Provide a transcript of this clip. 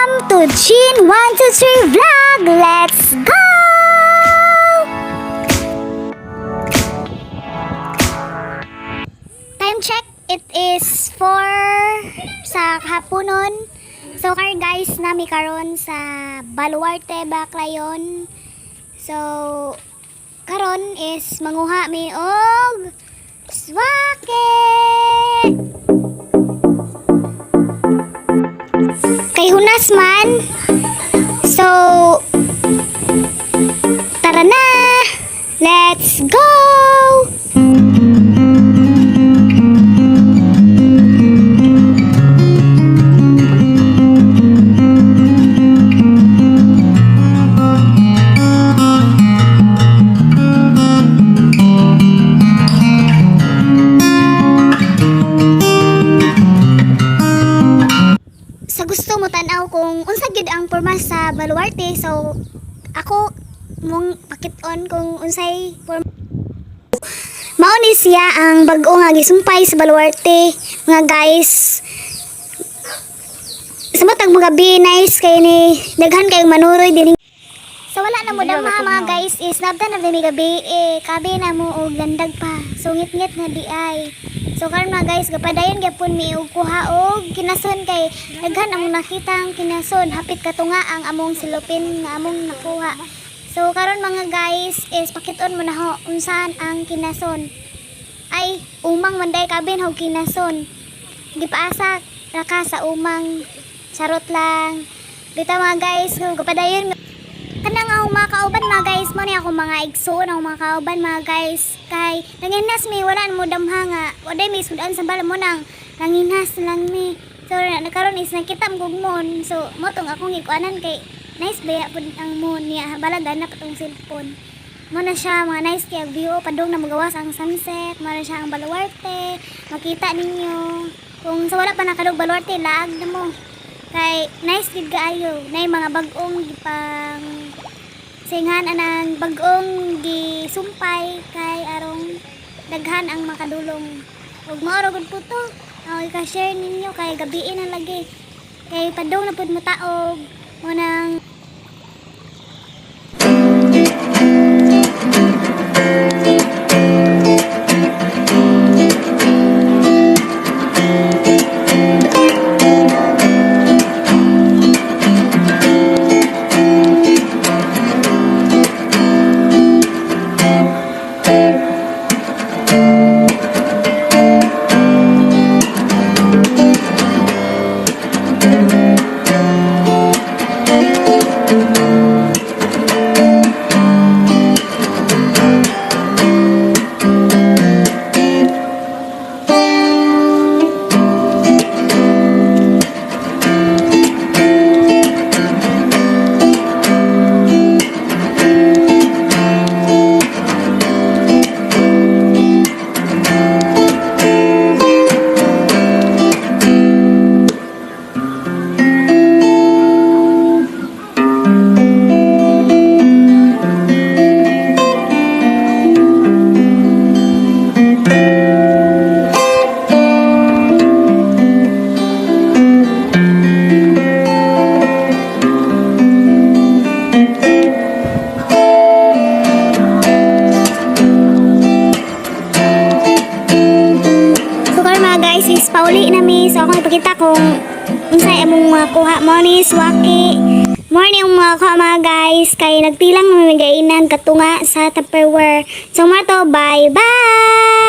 Welcome to Chin 123 Vlog! Let's go! Time check, it is 4 sa hapunon. So karon guys, nami karon sa Baluarte, Baclayon. So karon is manguha mi og swake. Kay hunas man. So tara na. Let's go. Sa gusto mo tan-aw kung unsa gyud ang porma sa Baluarte, so ako mong pakit-on kung unsay porma. Mao ni siya ang bag-o nga gisumpay sa Baluarte, mga guys. Sa matag mga gabi, nice kay ni daghan kayong manuroy dinhi. Sa wala na mo damha, mga guys, is nabta na mi gabi eh kabi na mo og landag pa. So ngit-ngit nga di ay. So karon, mga guys, gapadayon gyapon mi og kuha og kinason kay daghan among nakitang kinason, hapit katunga ang among silupin nga among nakuha. So karon, mga guys, is pakit-on mo na ho unsaan ang kinason. Ay, umang man day, kabin og kinason. Gipaasa ra ka sa umang. Charot lang. Bitaw, mga guys, kung kapadayon kanang akong mga kauban, mga guys, mo ni ako mga igsoon, akong mga kauban, mga guys, kay nanginas mi, wala mo damha nga waday mi sudan sa bala mo nang nanginas lang mi. So nakaron is nakita mo kog moon, so mo tong akong gikuanan kay nice baya pud ang moon niya, balagan na patong cellphone mo na siya, mga nice kay ang view, padung na magawas ang sunset. Mo na siya ang Baluarte, makita ninyo. Kung sa wala pa nakadog Baluarte, laag na mo kay nice gid kaayo, nay mga bag-ong gipang singhan anang bag-ong gisumpay kay arong daghan ang makadulong. Ug mao ra gud po to ako ka-share ninyo kay gabiin na lagi kay padung na pud mo taog mo nang. So karon, mga guys, is pauli na mi. So akong ipakita kung unsay among mga kuha mo ni swaki. Mo ni ang mga kuha, mga guys, kay nagtilang na mi gainan katunga sa Tupperware. So mo to, bye bye.